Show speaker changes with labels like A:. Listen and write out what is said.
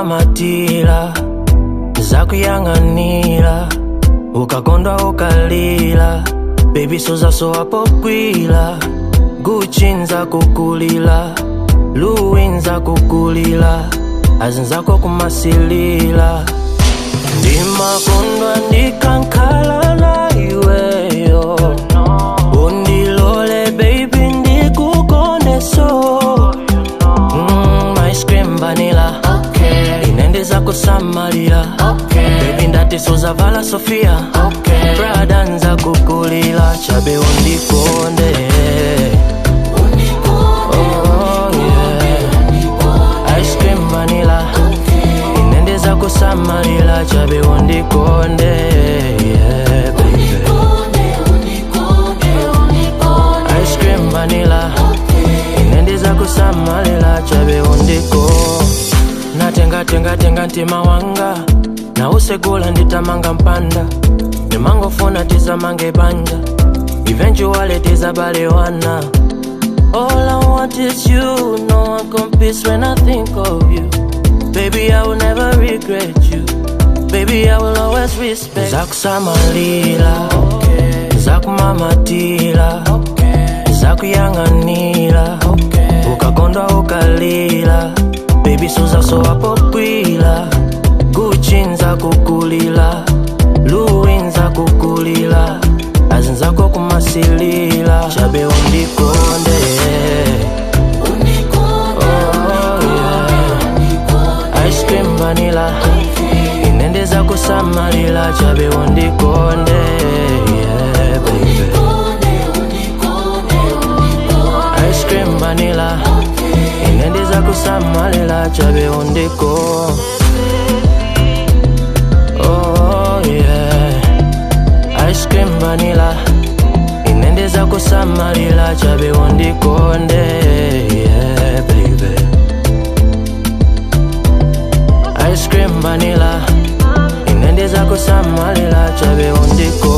A: Zakumamatira, zakuyang'anira, ukakondwa ukalira, baby suzasowa pogwira. Gucci nzakukulila, Louis nzakukulila, azinzako kumasilila. Ndimakondwa ndikankhala na iweyo, undilole baby ndikukonde so. Ice cream vanilla.
B: Okay.
A: Ine ndizakusamalira.
B: Okay.
A: Baby ndati suzavala Sofia.
B: Okay.
A: Prada nzakukulila, chabe undikonde. Oh, yeah. Ice cream vanilla. Ine ndizakusamalira, chabe undikonde. Yeah, baby. Ice cream vanilla. Ine ndizakusamalira, chabe undiko. Natenga tenga tenga mtima wanga, nausegula nditamanga mpanda, nimangofuna tizamange banja, eventually tizabalewana. All I want is you, no one competes when I think of you. Baby, I will never regret you. Baby, I will always respect. Zakusamalira, zakumamatira, zakuyang'anira, ukakondwa ukalira, baby suzasowa pogwira. Gucci nzakukulila, Louis nzakukulila, azinzako kumasilila, chabe undikonde. Oh, yeah. Ice cream vanilla. Ine ndizakusamalira, chabe undikonde. Yeah, baby. Ice cream vanilla. Ine ndizakusamalira, chabe undiko. Oh yeah. Ice cream vanilla. Ine ndizakusamalira, chabe undikonde. Yeah, baby. Ice cream vanilla. Ine ndizakusamalira, chabe undiko.